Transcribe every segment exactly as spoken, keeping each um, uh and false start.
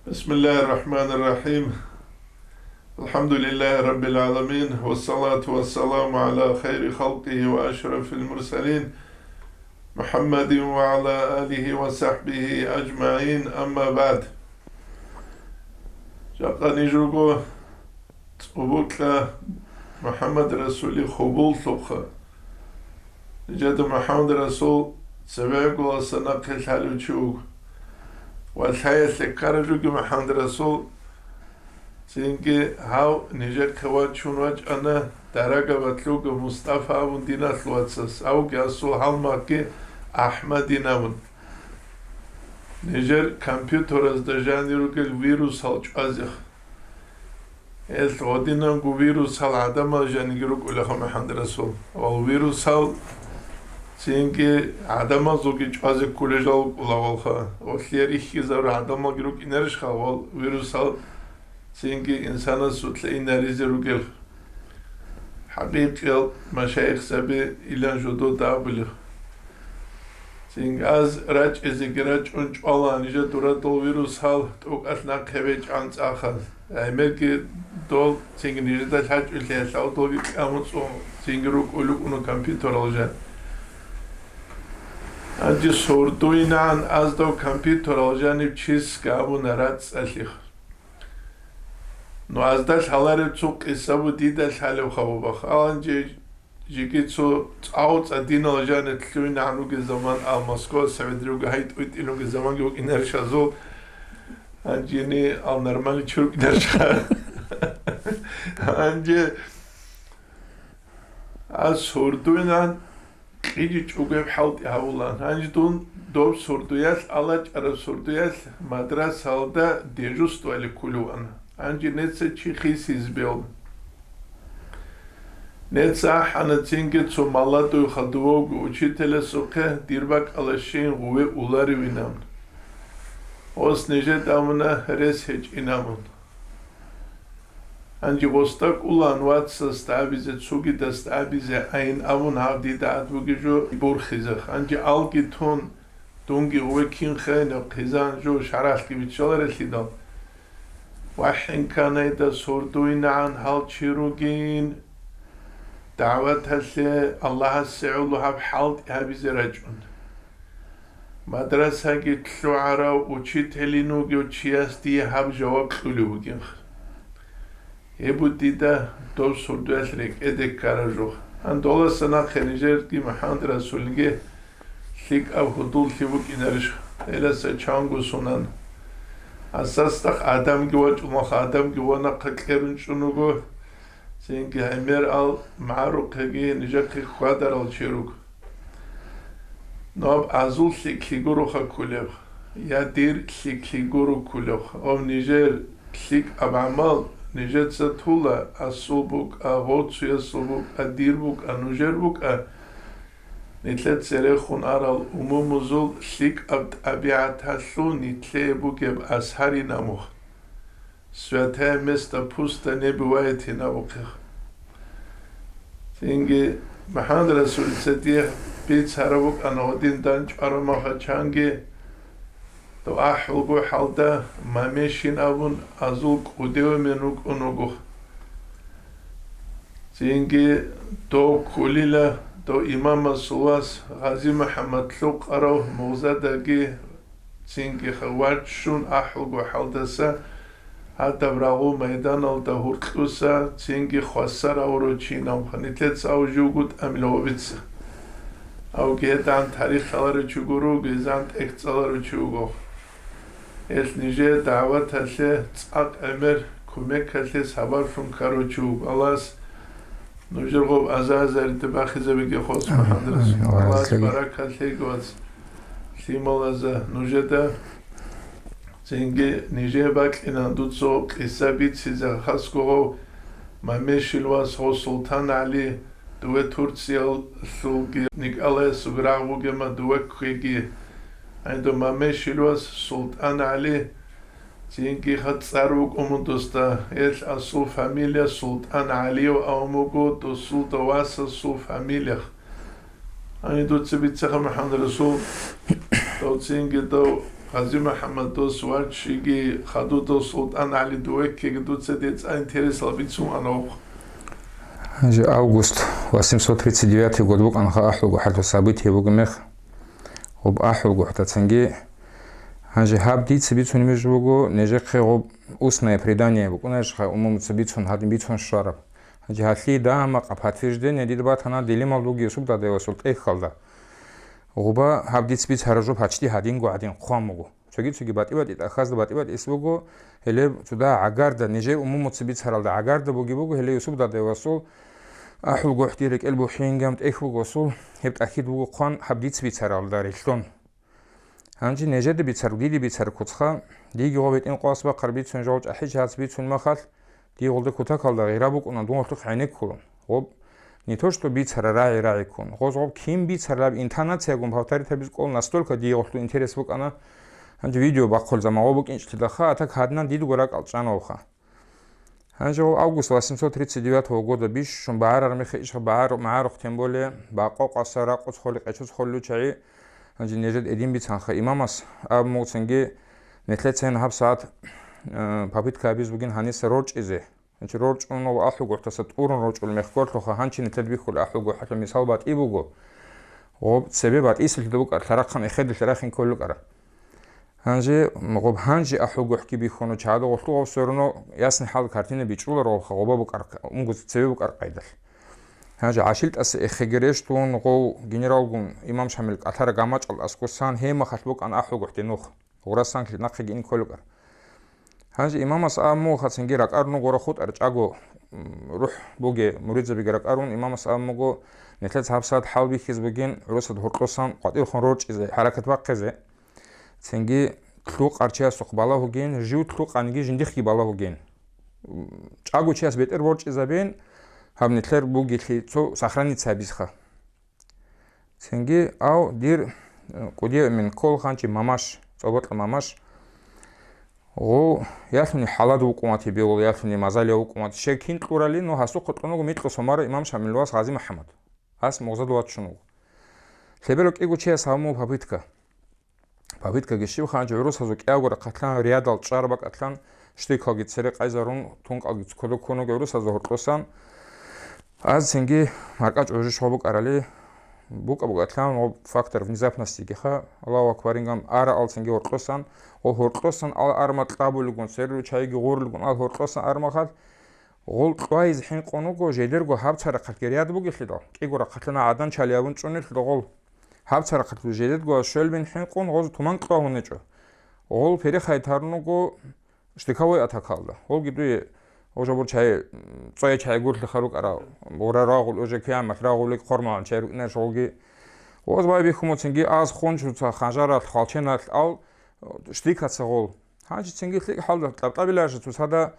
بسم الله الرحمن الرحيم. الحمد لله رب العالمين، والصلاة والسلام على خير خلقه وأشرف المرسلين، محمد وعلى آله وصحبه أجمعين، أما بعد. Жакъа ниж руго цӀубукьа МухӀаммад Расулил хубуллъухъа. Нижеда МухӀаммад Расул цевегӀголаса нахъе лъалев чи вуго. Ва лъаялъе ккарав жоги МухӀаммад Расул, цинги гьав нижехъе вачун вачӀана дарагабатлъуго Мустафа абун диналъ вацас, авги асул гьалмагъги АхӀмадин абун. Нижер компьютеразда жанир ругел вирусал чӀвазех. Гьелъ гъодинанго вирусал гӀадамал жаниги рукӀулаха МухӀаммад Расул. Вал вирусал цинги гӀадамазулги чӀвазе кколел жал рукӀулагъалха. Гъолъие рихьизару гӀадамалги рукӀинарищха, вал вирусал цинги инсанасулъа инаризе ругел. ХӀакъикъиял машаихзаби илан жодода абулев. Цинги аз рачӀезеги рачӀун чӀвала, нижер дурадул вирусал тӀокӀалъ нахъе бечӀан цӀаха. ГӀемерги дол цинги нижеда лъачӀулъи гьелъ авдалги кьамуцӀун цинги рукӀулев вукӀуна компьютерал жан. Гьанже сордуйнагӀан аз дов компьютерал жанив чис габуна рацӀцӀалъих. Ну, азда лъалареб цо къиса бу дида лъалеб хабубах. Аланже жеги цо цӀав-цӀадинал жанир лъугьинагӀан ругел заман, ал Москва, Севедриуга гьай тӀуйтӀин ругел заманги вукӀинарищ азул, гьанжени ал нормальный чи рукӀинарищха. Гьанже аз сордуйнагӀан кьижичӀого гьеб хӀалтӀи гьавулан. Гьанже дун доб сордоялъ, алачӀараб сордоялъ мадрасалда дежурствоялъе кколев вана. Гьанже неца чи хисиз бел. Неца ахӀана цинги цо молодой хадувавго учителасухъе дир бакӀалда щейин гъуве уларевин абун. Ос нижеда абуна рес гьечӀин абун. Гьанже гъосда кӀулан вацасда абизе, цогидасда абизе айин абун гьав дида гӀад бугеб жо борхизехъ. Гьанже алги тун, дунги гъуве кин хейинаб хъизан жо шаргӀалъги биччаларелъидал. ВахӀин канайда сордуйнагӀан гьал чи ругин, дагӀваталъе Аллагьасе гӀоло гьаб хӀалтӀи гьабизе рачӀун. Мадрасаги лъугӀарав учителин вугев чияс дие гьаб жаваб кьулев вугин. Гьеб бу дида доб сордоялъ рекӀеде ккараб жо. Гьандоласа нахъе нижерги МухӀаммад Расулги лъикӀаб гьудуллъи букӀинарищ? Гьеласа чанго сунан. Асасдахъ адамги вачӀун ваха, адамги ванахъа кьерун чӀун вуго. Цинги гӀемер ал магӀарухъеги нижехъе хьвадарал чи руго. Наб азул лъикӀлъи гуроха кколеб, я дир лъикӀлъи гуро кколеб, ав нижер лъикӀаб гӀамал нижеца тула, асул букӀа, гъоцуясул букӀа, дир букӀа, нужер букӀа, нилъер церехун арал умумузул лъикӀаб тӀабигӀаталъул нилъее бугеб асарин абухъ. Святое место пусто не бывает гьин абухъе. Цинги МухӀаммад Расулица дие бицараб букӀана гьадин дандчӀвараб мехалъ чанги, дов ахӀулго хӀалда Мамешин абун азул кӀудияв эмен вукӀун вуго. Цинги дов кколила, дов имамасул вас Гъази-МухӀаммад Лъукъарав мугъзадаги цинги вачун ахӀулго хӀалдаса, гьадаб рагъул майданалда гьуркьуса цинги хвасар авурав чи нахъа нилъеца ав живго тӀамила гьобица. Авги гьедигӀан тарих лъаларев чи гуро, гьезан тӀехь цӀаларев чи вуго. Гьелъ нижее дагӀваталъе цӀакъ гӀемер кумекалъе сабаблъун ккарав чи вуго Аллагьас. Нужер гъоб аза-азаридаб бахизабиги хос, МухӀаммад Расул. Амин. Аллагьас баракат лъеги, вац, лъималаза нужеда. Цинги нижее бакьина дуца къиса бицизе хасго гъов Мамешил вас гъов СултанагӀли, дуве Турциялъулги Николаясулги рагъ бугема дуве кквеги. Гьайда Мамешил вас СултанагӀли, цинги ха цӀар вукӀун досда, гьелъ асул фамилия СултанагӀлиев абун буго, досулда васасул фамилиях. Гьанив дуца бицаха, МухӀаммад Расул, дов цинги дов Гъази МухӀаммад, дос вачиги хадудав СултӀан ГӀали, дувеккеги дуца децӀа интересал бицун ана вухъ. Гьанже август восемьсот тридцать девятый год букӀанха ахӀулгохӀалъул событие буго мех. Гъуб ахӀулгохӀтацинги. Гьанже гьаб дица бицунеб жо буго, нижехъе гъуб устное предание букӀунарищха умумуца бицун, гьадин бицун щвараб. Гьанже гьалъие дагьа-макъа подтверждение дида батана дилимал дуги Юсуп дадевасул тӀехьалда. Гъуба гьаб дица бицараб жо почти гьадинго гьадин хъван буго. Цоги-цоги батӀи-батӀи тӀахьазда батӀи-батӀи эс буго, гьеле цо дагьа гӀагарда, нижер умумуца бицаралда гӀагарда буги буго, гьеле Юсуп дадевасул ахӀулгохӀ дир рекӀел бухӀингам тӀехь бугосул, гьеб тӀахьид буго хъван гьаб дица бицаралда релълъун. Гьанже нижеда бицар, дида бицар куцха, диги гъо бетӀин къвас бахъар бицун жо чӀахӀи жагьац бицун махалъ, дие гъолда кутакалда гъира букӀуна дун гъолъухъ гӀенеккулун. Гъоб не то что бицара рагӀи-рагӀи ккун, гъоз гъоб кин бицараб интонациягун повторить гьабиз кӀол, настолько дие гъолъул интерес букӀана. Гьанже видео бахъул заман гъо букӀинчӀлъидалха, а так гьадинан дидго ракӀал чӀана вуха. Гьанже гъо август восемьсот тридцать девятого года бищун багӀарар мехе ишха багӀар-, магӀарухъ, тем более, бакъо къаса ракъуц холи къечуц холи чагӀи, гьанже нижед эдин бицанха имамас аб мугцинги, нилъецин гьаб сагӀат, э, попытка абиз бугин гьаниса рорчӀизе. Гьанчи рорчӀун ва ахӀугохӀтаса тӀурун рорчӀул мехгорлъуха гьанчи нилъед бихьул ахӀугохӀалъа мисал батӀи буго. Гъоб цебе батӀисалъида букӀар, лъарахъан эхедалъ рахин кколукӀара. Гьанже гъоб гьанже ахӀугохӀги бихьуну чаду гъолъугъав все равно ясный хӀал картина бичӀулар гъобха гъоба букӀар, унго цеве букӀар къайдалъ. Гьанже гӀашилтӀаса эхеги рещтун гъов генералгун имам Шамил кӀалъара гамачӀал аскусан гьемахалъ букӀан ахӀугохӀде нух. Гъурасан нахъеги ин кколукӀар. Гьанже имамас а муха цинги ракӀарун гора хутӀар чӀаго, м, рухӀ буге муридзабиги ракӀарун, имамас а муго нилъец гьабсагӀат хӀал бихьиз бугин гӀурусад гьоркьосан къватӀирхун рорчӀизе, хӀаракат бахъизе. Цинги лъукъарчиясухъ балагьугин, жив лъукъаниги жиндихъги балагьугин. М, чӀаго чияс бетӀер борчӀизабин, гьаб нилъер бугелъи цо сохраниться гьабизха. Цинги, ав, дир, э, кӀудияв мин ккол ханчи Мамаш, цӀобокьа Мамаш. Гъов, ялъуни хӀалад вукӀун ватиб бегьул, ялъуни мазалияв вукӀун ватиб. Щай кин кьурали, ну, гьасухъе кьун вуго микьго сомара имам Шамил вас Гъази МухӀаммад. Гьас мугъзад ваччун вуго. Лъеберав кӀиго чияс гьабун буго попытка. Попыткаги щиб ханчи гӀурусазул кӀиявго рахъалъан рядал чӀвар бакӀалъан, штыкалги цере къайзарун, тункалги цо кодо ккун вуго гӀурусазул гьоркьосан. Аз цинги маркӀачӀ гӀужу щваб букӀарали, букӀа-букӀалъан гъо фактор внезапностигиха, Аллагьу акбар, ингам ара ал цинги гьоркьосан, гъо гьоркьосан ал арма кьабулигун, церру чайги гъурлигун ал гьоркьосан армахал, гъол кьвайз хӀинкъун вуго, жедерго гьаб царахъалъги ряд бугелъидал, кӀиго рахъалъана гӀадан чали абун чӀунелъидал гъол. Гьаб царахъалъул жедерго щолбин хӀинкъун гъоз туман кьвагьунечӀо. Гъол перехай тарун вуго штыковой атакалда. Гъолги дуе, гъожа бур чай, цӀоя чай гурлъи харукӀара, гъура рагъул уже киямат рагъулик хормалан чай рукӀинарш гъолги. Гъоз бай бихьумуцинги аз хунчуца ханжаралъ, хвалченалъ ал штыкаца гъол. Гьанчи цинги лъикӀ хӀалда тӀабтӀабиларжа цоцада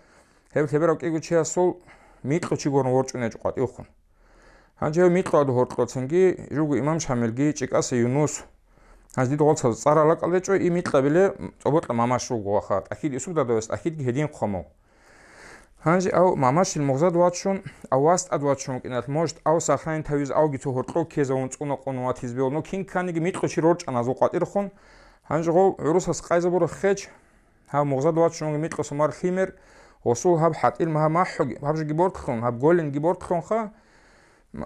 гьеб лъеберав кӀиго чиясул микьу чи горун ворчӀунечӀо къватӀивхъун. Гьанже гьев микьу аду гьоркьоцинги, жуго имам Шамилги, ЧӀикӀаса Юнус. Гьанже дида гъолцаз цӀар алакьалдечӀо, и микьабиле цӀобокьа Мамаш вуго ваха, тӀахьид Юсуп дадавас тӀахьидги гьедин хъвамав. Гьанже ав Мамашил мугъзад вачун, ав вас тӀад вачун вукӀиналъ, может, ав сахрайин тавиз авги цо гьоркьов ккезавун цӀуна къун ватиз бегьул, ну кин кканиги микьу чи рорчӀана азул къватӀирхъун. Гьанже гъов гӀурусас къайзабура хеч, гьав мугъзад вачун вуго микьу сумар лъимер, гъосул гьаб хӀатӀил магьа махӀуги, гьаб жоги бортлъун, гьаб голенги бортлъунха,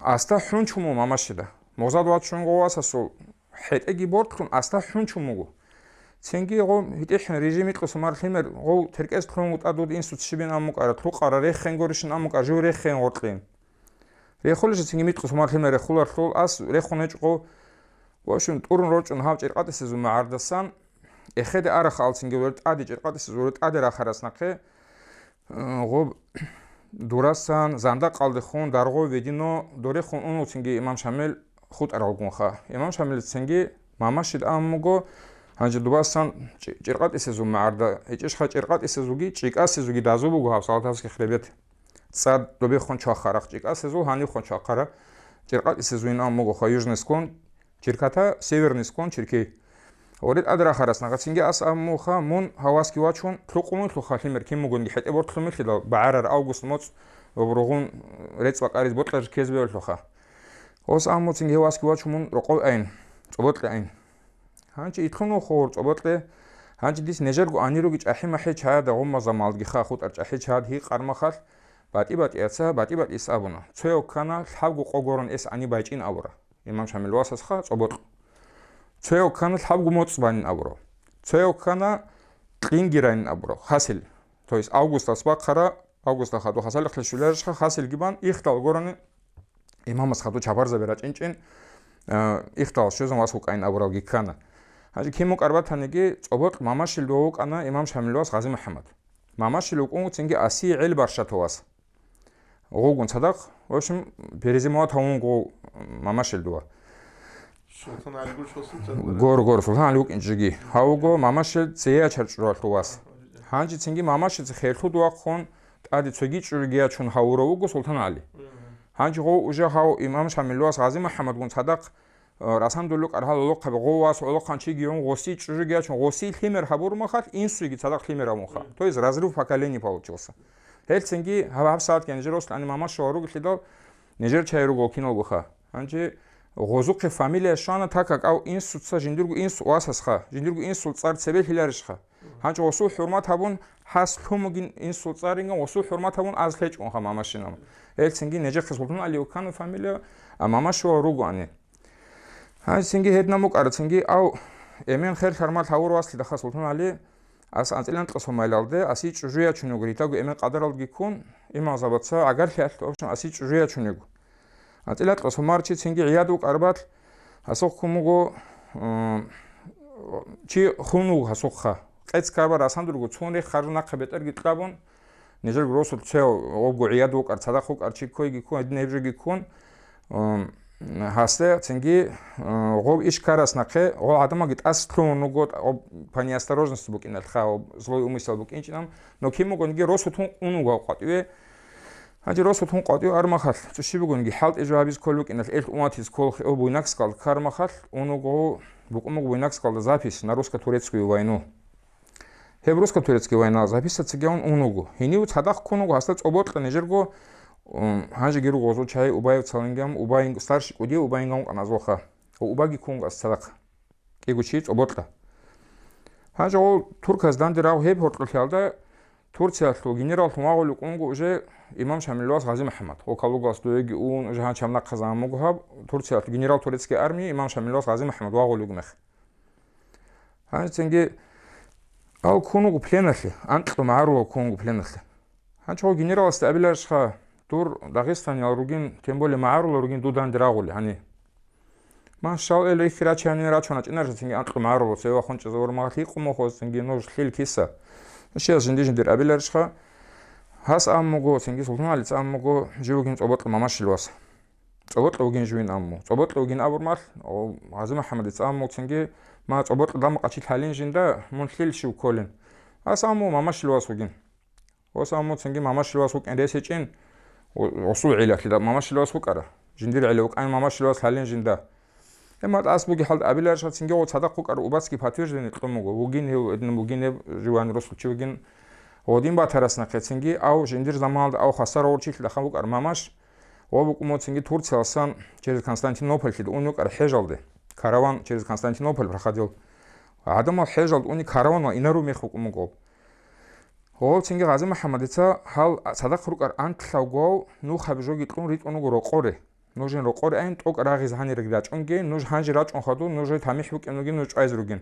аста хӀунчун ву Мамашида. Мугъзад вачун вуго васасул хӀетӀеги бортлъун аста хӀунчун вуго. Цинги гъо гьитӀихӀин режим икьу сумар лъимер гъов теркӀез лъун вутӀа дуд инсуц щибин аммукӀара, лъукъара реххен горишин аммукӀара, жив реххен гъоркьин. Рехулищ цинги микьу сумар лъимер рехуларлъул ас рехун гьечӀо гъов. В общем, тӀурун рорчӀун гьав чӀиркъатӀисезул магӀардасан, эхеде арахъ алцинги вуре тӀаде чӀиркъатӀисезул вуре тӀаде рахарас нахъе, э, гъоб дурасан, зандакъалдехун, даргъо ведино дорехун унуцинги имам Шамил хутӀаралгунха. Имам Шамилицинги Мамашид аммуго, гьанже дубасан чӀи-, чӀиркъатӀисезул магӀарда, гьечӀищха чӀиркъатӀисезулги, чӀикӀасезулги дазу буго гьав Салатавский хребет. ЦӀад добехун чвахарахъ чӀикӀасезул, гьанивхун чвахара чӀиркъатӀисезуин аммугоха южный склон, Черката, северный склон Черкей. Гъорит адрахарас нагацинги ас аммуха, мун гьавасги вачун, лъукъумуй лъуха лъимер кин мугунги хӀетӀе бортлъумилъидал, багӀарар август моцӀ ва бургъун рецӀ бакъарид бокьарж ккезбе лъуха. Ос аммуцинги гьавасги вачун мун рокъов айн, цӀобокье айн. Гьанчи итлъун вухур цӀобокье, Гьанже дис нежерго гьанируги чӀахӀи-махӀи чагӀада гъумма замалдги ха хутӀар чӀахӀи чагӀад гьикъар махалъ, батӀи-батӀияца, батӀи-батӀияс абуна. Цояв ккана лъабго къо горан эс гьаниб байчӀин абура, имам Шамил васасха цӀобокь. Цояв ккана лъабго моцӀ банин абура. Цояв ккана кьинги райин абура, хасил. То есть августалъ бахъара, августалъ хадуб хасалихъе щвеларищха, хасилги бан, ихдал горани, имамас хадуб чапарзаби рачӀинчӀин, э, ихдал щвезан вас вукӀайин абуралги ккана. Гьанже кин мукӀар батаниги, цӀобокь Мамашилдува вукӀана имам Шамилвас Гъази МухӀаммад. Мамашил вукӀун цинги Асие гӀел баршатовас. Гъугун цадахъ, в общем, перезимовать гьавун гъов Мамашилдува. Султан ГӀали гурчвасул цадахъ. Гор, гор, Султан ГӀали вукӀинчӀиги. Гьавуго Мамашил цеячар чӀужалъувас. Гьанже цинги Мамашица херлъуд вахъун, тӀаде цоги чӀужуги ячун гьавурав вуго Султан ГӀали. Гьанже гъов уже гьав имам Шамилвас Гъази МухӀаммадгун цадахъ, э, расандулукъ аргьал гӀолохъаби гъов вас гӀолохъанчиги юн гъоси чӀужуги ячун, гъоси лъимер гьабурмахалъ инсуйги цадахъ лъимер гьавунха. То есть разрыв поколений получился. Гьелцинги гьаб-гьабсагӀатги нижер росулъани Мамашила ругелъидал, нижер чай руго киналгоха. Гьанже гъозухъе фамилия щвана, так как ав инсуца жиндирго инсу васасха, жиндирго инсул цӀар цебе лъиларищха. Гьанже гъосул хӀурмат гьабун, гьас лъумугин инсул цӀаринга гъосул хӀурмат гьабун аз лъечӀунха Мамашинал. Гьелцинги нижехъе Султан ГӀали вуккана фамилия, а Мамашила ругоани. Гьанже цинги гьедна мукӀара, цинги ав эмен херлъармал гьавур васлидахъа Султан ГӀали, ас анцӀила анкьа сомайлалде, аси чӀужу ячун йуго, ритаго эмен къадаралдги ккун, имамзабаца гӀагарлъи алъ, в общем, аси чӀужу ячун йуго. АнцӀила анкьа сомарчи цинги гӀияд вукӀарбал, гьасухъ ккун вуго, м, чи хун вуго гьасухъа. Къец карбар асандурго цун рехаржу нахъа бетӀерги кьабун, нижер росулъ цев гъобго гӀияд вукӀар, цадахъ вукӀар чи ккойги ккун, гьедин гьеб жоги ккун, м, гьасде цинги, м, гъоб иш ккарас нахъе, гъо гӀадамалги тӀас лъугьун вуго, гъоб по неосторожности букӀиналъха, гъоб злой умысел букӀинчӀинан, но кин бугониги росулъ ун вуго гьав къватӀиве. Гьанже росулъ ун къватӀив армахалъ, цӀущи бугониги хӀалтӀи жо гьабиз ккол букӀиналъ, эл уматиз ккол хе-, об буйнакскалда кармахалъ, ун вуго, букӀун буго буйнакскалда запись на русско-турецкую войну. Гьеб русско-турецкий война записаться гьавун ун вуго. Гьенив цадахъ ккун вуго гьасда цӀобокьа нижерго, м, гьанжеги руго гъозул чагӀи Убаев цалингам, Убаин-, старший кӀудияв Убаингам къаназулха. Ва Убаги ккун вуго гьас цадахъ. КӀиго чи цӀобокьа. Гьанже гъол турказ данде рагъ гьеб гьоркьолъиялда Турциялъул генераллъун вагъулев вукӀун вуго уже имам Шамилвас Гъази МухӀаммад. Гъо Калугалас дуеги ун, уже гьанчам нахъа заман буго гьаб, Турциялъул генерал турецкой армии имам Шамилвас Гъази МухӀаммад вагъулев вуго мех. Гьанже цинги ал ккун вуго пленалъе, анкьго магӀарулав ккун вуго пленалъе. Гьанчо генераласда абиларищха, дур Дагъистаниял ругин, тем более магӀарулал ругин дуда данде рагъули гьани. Ма щал эл рихьи рачани рачун рачӀинарищ цинги анкьго магӀарулал цеве вахун чӀезавур магъалъи къумухъоз цинги нуж лъил киса. Щияс жинди-жиндир абиларищха, гьас аммуго, цинги Султан ГӀалица аммуго, жив вугин цӀобокьа Мамашил вас. ЦӀобокьа вугин живин амму. ЦӀобокьа вугин абурмал, о, Гъази МухӀаммадица амму цинги, ма цӀобокьа дамукъа чи лъалин жинда, мун лъил щив кколин. Гьас амму Мамашил вас вугин. Гьас амму цинги Мамашил вас вукӀин рес гьечӀин, о, осул гӀилалъидал Мамашил вас вукӀара. Жиндир гӀила вукӀан Мамашил вас лъалин жинда. Гьеб мал ас буги хӀалда абиларищха цинги гъо цадахъ вукӀара убацги подтверждение кьун буго. Вугин гьев, эдин вугин гьеб, живан росулъ чи вугин. Гъодин батарас нахъе цинги, ав жиндир заманалда ав хвасар гъорчилъ дахъан вукӀар Мамаш, ва букӀун цинги Турциялсан через Константинопольлъида ун вукӀар хӀежалде. Караван через Константинополь проходил. ГӀадамал хӀежалда уни караванал инару мех букӀун буго. Гъов цинги Гъази МухӀаммадица гьал цадахъ рукӀар анкьавгав нухаб жоги кьун ритӀун вуго рокъоре. Нужин рокъоре айн тӀокӀ рагъиз гьанирги рачӀунги, нуж гьанже рачӀун хадур, нуж гьей тамихӀ букӀин вугин, нуж чӀвайз ругин.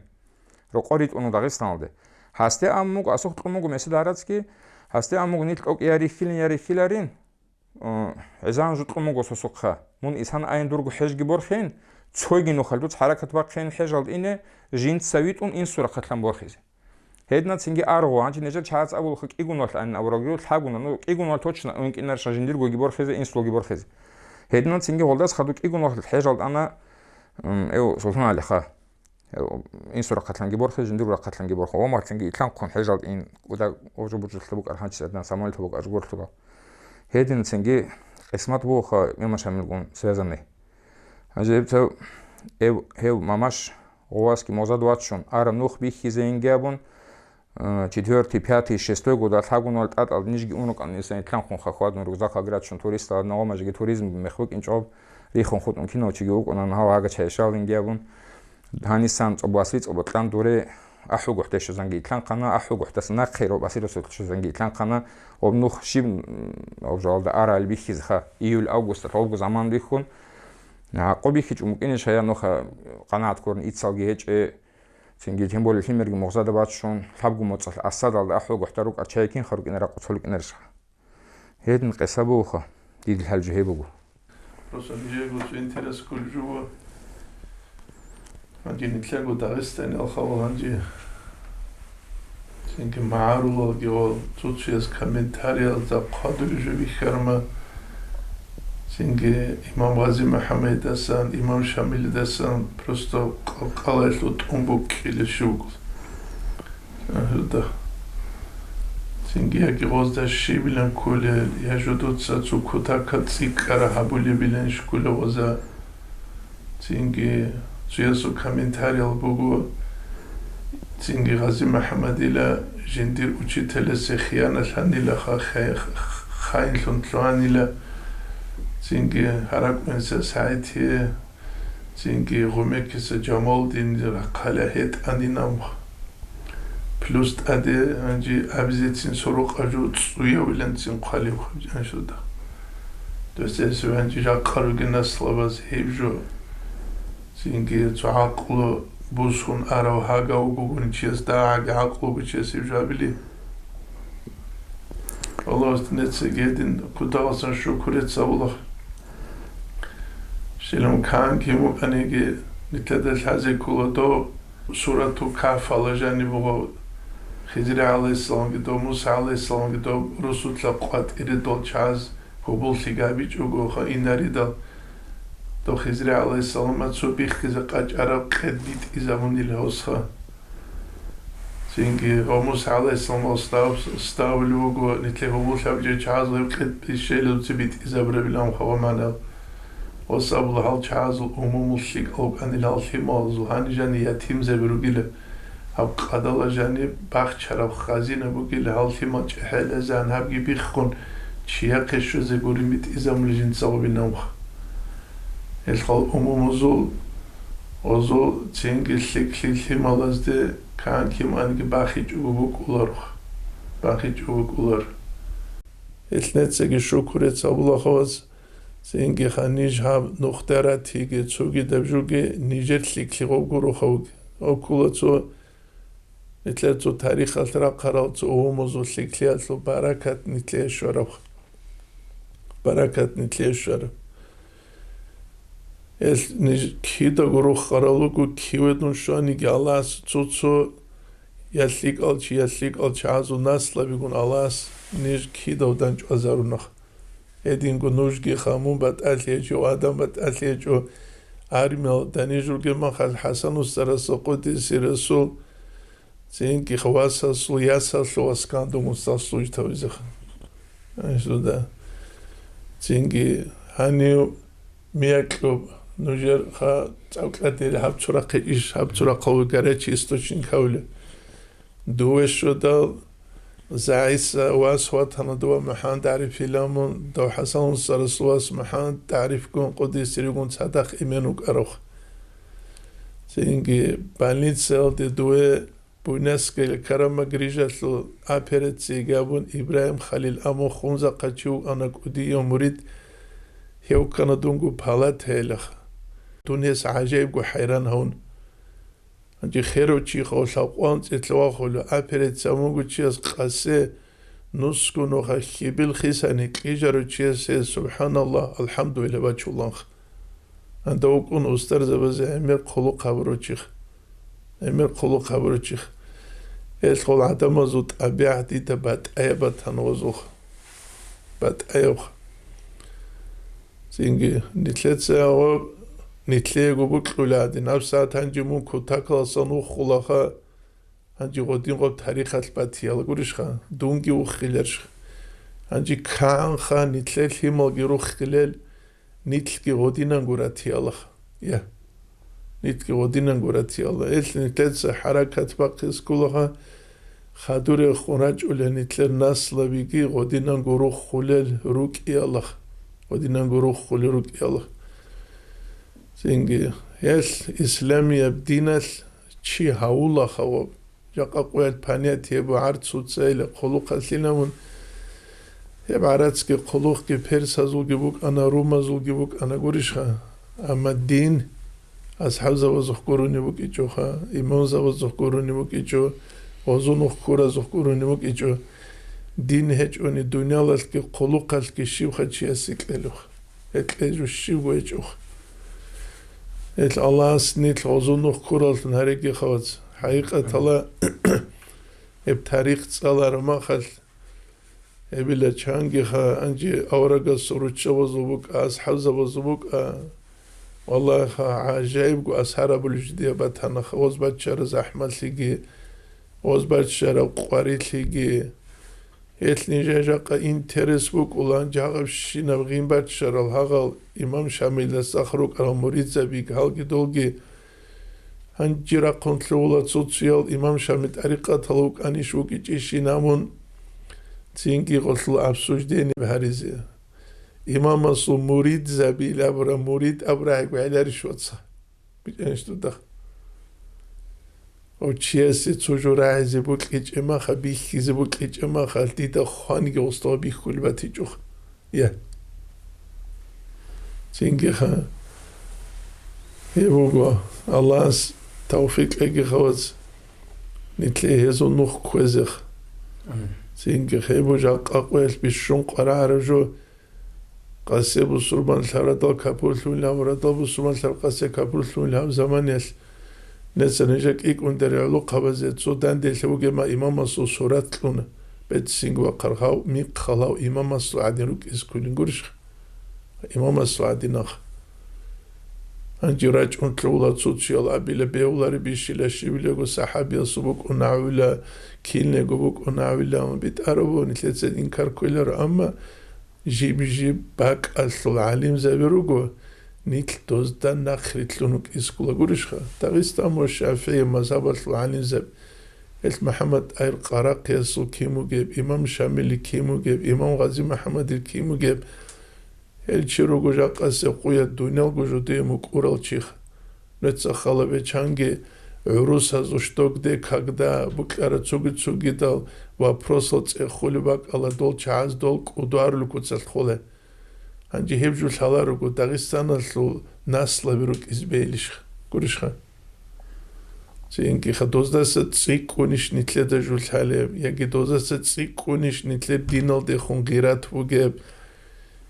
Рокъор ритӀун вуго Дагъистаналде. Гьасде ам муго асухъ кьун буго месед гьарацги, гьасде ам муго нилъ тӀокӀ я рихьилин, я рихьиларин. Э, гӀезан жутӀун буго сосухъа. Мун исан айн дурго хӀежги борхин, цойги нухал дуц хӀаракат бахъин хӀежалд ине, жинца витӀун инсура хъатлъан борхизе. Гьедна цинги аргъу, гьанчи нижер чагӀац абулха кӀигунвалъ анин абурагу лъагуна, ну, кӀигунвалъ точно уинкӀинарищха жиндиргоги борхизе, инсулги борхизе. Гьедна цинги гъолдас хаду кӀигунвалъ хӀежалд ана, м, эв Султан ГӀалиха. Инсу рахъатлъанги борхи, жиндирго рахъатлъанги борхи. Ва махлъинги итлъанхъун хӀежал ин, кӀуда гъужу-бужулъа букӀар гьанчи гӀадин, Самуил табукӀ ажгурлъуга. Гьедин цинги къисмат бугоха Имам Шамилгун связанный. Гьанже гьеб цав, эв, гьев Мамаш гъувасги мозад вачун, араб нух бихьизейинги абун, э, четвёртый, пятый, шестой года лъагунал тӀатӀал нижги унукъан исан итлъанхъун хахвадун рюкзак аграчун туристал гьадна гъомажиги туризм мех букӀинчӀоб рихун хутӀун кинав чиги вукӀунан гьав гьагача ишалинги абун. Гьанисан цӀоб васли цӀоб кьан дуре АхӀулгохӀ дешазанги итлъанхъана, ахӀулгохӀдаса нахъе роб асирасулъ чузанги итлъанхъана, об нух щиб, м, об жалда арал бихьизеха, июль-августалъ гъобго заман бихьун, гӀакъу бихьичӀун букӀинищ гьая нуха къанагӀат ккурун ицалги гьечӀе, цинги тем более лъимерги мугъзада бачун, лъабго моцӀалъ Асадалда ахӀулгохӀда рукӀар чай кинха рукӀинарал къуцал рукӀинарищха. Гьедин къиса бугоха, дидил хӀал жо гьеб буго. Просто нижего цо интерес кколеб жо буго. Гьанже нилъего Дагъистаниялха ва гьанже цинги магӀарулалги ва цо-цояс комментариялда хъвадулеб жо бихьарма, цинги имам Гъази МухӀаммадидасан, имам Шамилидасан просто къалкъалаялъул тӀун букӀкӀилеб щиб буго. Гьелда. Цинги яги гъозда щибилан кколел, я жо дуца цо кутакаб цӀикӀкӀараб гьабулебилан щколел гъоза. Цинги цоясул комментариял буго, цинги Гъази МухӀаммадила жиндир учителасе хиянат лъанилаха, хай-, хайинлъун лъугьанила, цинги гьаракӀунса сагӀитие. Цинги Гъумекиса Жамалдин рахъалъа гьетӀанин амма. Плюс тӀаде гьанже абизецин сорокъа жо цӀуявиланцин хъвалев хъубжанщуда. Досдесев гьанже жакъа ругел наслабаз гьеб жо. Цинги цо гӀакълу бусун арав гьагав вугогуни чияс дагьаги гӀакълу буго чияс гьеб жо абили. Аллагьас нецаги гьедин кутакалъан шукур гьабула. Щилан кан кин вукӀаниги, нилъеда лъазе ккола дов Суратул Кагьфалда жаниб буго, Хизри гӀалайгьиссаламги дов, Муса гӀалайгьиссаламги дов русулъа къватӀире дол чагӀаз гьоболлъи гьабичӀого ха инаридал, дов Хизри гӀалайгьиссаламас цо биххизе къачӀараб къед битӀизабунила гьосха. Цинги гъо Муса гӀалайгьиссаламал став-, ставулев вуго, нилъер гьоболлъаб жо чагӀаз гъеб къед бищелалъе битӀизабурабилан хаваманал. Гъос абула гьал чагӀазул умумул лъикӀал букӀанил гьал лъималазул гьанижани ятимзаби ругила. Гьаб къадала жаниб бахчараб хазина бугила гьал лъимал чӀехӀелазан гьабги биххун, чияхъе щвезе гурин битӀизабула жинцаго бинавха. Гьелъ гьал умумузул, гъозул цинги лъикӀлъи лъималазде кан киманги бахичӀого букӀуларо, бахичӀого букӀулар. Гьелъ нецаги шукур гьабула хавас, цинги ха ниж гьаб нухдаратиги цогидаб жуги нижер лъикӀлъи гъоб гуро хавги. Окула цо Нилъер цо тарихалъ рахъарал цо умумузул лъикӀлъиялъул баракат нилъее щвараб. Баракат нилъее щвараб. Гьелъ ниж кидаго рухарал руго, киве дун щваниги Аллагьас цо-цо я лъикӀал чи, я лъикӀал чагӀазул наслабигун Аллагьас ниж кидав данчӀвазарунах. Гьединго нужги ха мун батӀалъи гьечӀо, Адам батӀалъи гьечӀо, армиял данижулги махал ХӀасан устарасул къудиси Расул, цинги ха васасул ясалъул васкан дугун заслужитавизеха. Анжуда. Цинги гьанив миякьуб нужер ха цӀакъадил гьаб цурахъе иш, гьаб цурахъав гарачи источник гьавли. Дуве щодал, ЗагӀиса вас ватана дова МухӀаммад ТӀарифилан мун, дов ХӀасан устарасул вас МухӀаммад ТӀарифгун къудисиригун цадахъ имен вукӀарав. Цинги больницаялде дуве Буйнакская карама грижалъул операция гьабун Ибрагьим Халил амухъ унзахъа чи вукӀана кӀудияв мурид, гьев ккана дунго палатаялъ. Дун гьес гӀажаибго хӀайран гьавун. Гьанже херав чи хавлъа къванцӀилъ вахула, операция мугучияс къасе нусгу нуха хьибил хисани кьижаручиясе субхӀаналлагь, алхӀамдулиллагь бачуланха. Гьанже вукӀун устарзабазе гӀемер хъулухъ гьабуручих. ГӀемер хъулухъ гьабуручих. Гьелъ гъол гӀадамазул тӀабигӀат дида батӀаяб батана гъозулха. БатӀаябха. Цинги нилъеца гьаб, нилъего букьула гьадин, гьаб сагӀат гьанже мун кутакаласан вухулаха, гьанже гъодин гъаб тарихалъ батияла гурищха, дунги вухиларищха. Гьанже кагӀанха нилъер лъималги руххилел, нилъги гъодинанго ратиялаха. Я. Нилъги гъодинанго ратиялла. Гьелъ нилъеца хӀаракат бахъискулаха, хадурехун рачӀула нилъер наслабиги гъодинанго руххулел рукӀиялах. Гъодинанго руххулел рукӀиялах. Цинги, гьелъ исламияб диналъ чи гьавулаха ва Жакъа къоялъ понятие бу гӀарцуца или хъулухъалъилавун. Гьеб гӀарацги хъулухъги персазулги букӀана, румазулги букӀана гурищха. Амма дин асхӀабзабазухъ гурони букӀичӀоха, имамзабазухъ гурони букӀичӀо, гъозунухъ ккуразухъ гурони букӀичӀо. Дин гьечӀони дуниялалъги хъулухъалъги щибха чиясе кьелухъ. Гьекъе жо щибго гьечӀухъ. Гьел Аллагьас нилъ гъозунухъ ккураллъун гьареги хавац. ХӀакъикъатала гьеб тарих цӀалараб махалъ, гьебила чангиха, гьанже аварагасул руччабазул букӀа, асхӀабзабазул букӀа. Валлагьиха, гӀажаибго асар абулеб жидее батанаха, гъоз бачара захӀмалъиги, гъоз бачара къварилъиги. Гьелъ нижер жакъа интерес букӀула, гьанже гьагъабщинаб гъин бачарал гьагъал имам Шамилдаса рукӀарал муридзаби, гьалги долги. Гьанже рахъун лъугьула цо-цоял имам Шамил тӀарикъатал вукӀанищ вукӀичӀищин абун, цинги гъолъул обсуждение гьаризе. Имамасул муридзаби абура, мурид абурагьиго гӀеларищ, вацал? БичӀанищ дуда. Гьав чиясе цо жо рагӀизе букьичӀеб маха, бихьизе букьичӀеб маха, дида хванги гъустав бихьулеб батичӀухъ. Я. Цинги ха. Гьеб буго, Аллагьас тавфикъ кьеги хавац, нилъее гьезул нух кквезех. Амин. Цинги хебу жакъа къоялъ бищун къварагӀараб жо, къасе бусурманлъарадал капурлъугьин абурадал бусурманлъар къасе капурлъугьин гьаб заманиялъ, неца нижа кӀикӀундари гӀолохъабазе цо данделъа вугема имамасул сурат кьуна, беццинги вахъаргьав, михъалав имамасул гӀадин рукӀиз кколин гурищха? Имамасул гӀадинах. Гьанже рачӀун лъугьула цо-цоял абила бегьулари бищила щивилаго сахӀабиясул букӀун нагӀвила, кинлего букӀун нагӀвила, амма битӀараб нилъеца инкар кквеларо, амма Жиб-жиб бакӀалъул гӀалимзаби руго, нилъ дозда нахърилълъун вукӀискула гурищха? Дагъистан ва ШафигӀи мазгьабалъул гӀалимзаби, гьел МухӀаммад ТӀагьир Къарахъиясул кин вугеб, имам Шамили кин вугеб, имам Гъази МухӀаммадил кин вугеб, гьел чи руго жакъасеб къуя дуниялго жодие мукӀурал чиха. Нуца хала бечанги, гӀурусазул что, где, когда букьара цуги-цугидал вопросал цӀехулеб бакӀала дол чагӀаз дол кӀудуарулел куцалъ холе. Гьанже гьеб жо лъаларого Дагъистаналъул наслаби рукӀиз бегьилищха, гурищха? Цинги ха доздаса цӀикӀкӀунищ нилъеда жо лъалеб, яги доздаса цӀикӀкӀунищ нилъер диналдехун гъират бугеб,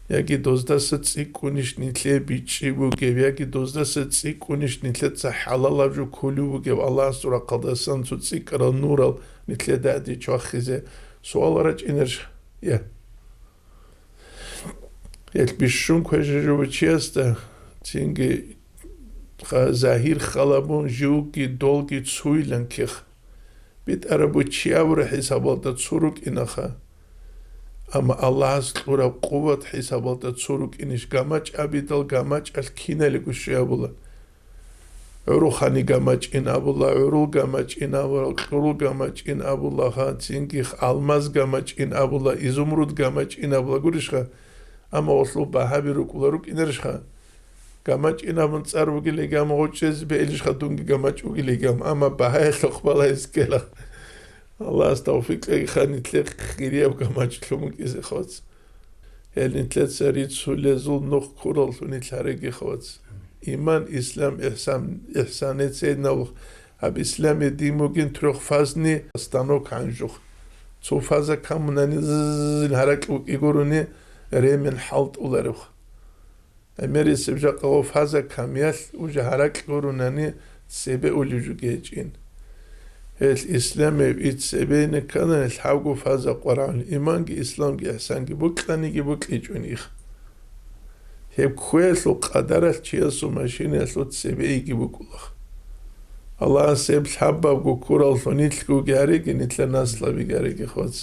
яги доздаса цӀикӀкӀунищ нилъее бичӀчӀи бугеб, яги доздаса цӀикӀкӀунищ нилъеца хӀалалаб жо кколев вугев Аллагьасул рахъалдасан цо цӀикӀкӀарал нурал нилъеда гьадин чвахизе суал рачӀинарищ? Я. Гьел бищун квешаб чиясда цинги ха-, загьир халабун живги долги цуйлан ких. БитӀараб буго чи абураб хӀисабалда цо рукӀинаха. Амма Аллагьас кьураб къуват хӀисабалда цо рукӀинищ гамачӀ абидал гамачӀалъ киналего щвей абула. ГӀурухъани гамачӀин абула, гӀурул гамачӀин абула, кьурул гамачӀин абула, ха, цинги алмаз гамачӀин абула, изумруд гамачӀин абула гурищха? Амма гъолъул багьаби рукӀула рукӀинарищха? ГамачӀин абун цӀар бугилигам, гъочӀезе бегьилищха дунги гамачӀ бугилигам, амма багьаялъухъ балагьиз ккела. Аллагьас тавфикъ кьеги ха нилъехъ хирияб гамачӀ лъун букӀизе хоц. Гьел нилъеца риццулезул нух ккураллъун нилъ гьареги хоц. Иман, ислам, ихсан, ихсанецейин абулх, гьаб исламие дин бугин трёхфазный станок гьанжухъ. Цо фаза камунани зин гьаракь вукӀи гурони ремен хӀалтӀуларевх. ГӀемерисеб жакъа гъо фаза камиялъ уже гьаракь гурунани цебе улев жуги гьечӀин. Гьелъ исламияб ит цебейин ккана, гьелъ гьавго фаза къварагӀун, иманги, исламги, ихсанги букьаниги букьичӀун их. Гьеб кквеялъул къадаралъ чиясул машинаялъул цебейиги букӀулах. Аллагьас гьеб лъабабго ккураллъун нилъгоги гьареги, нилъер наслабиги гьареги, хвац.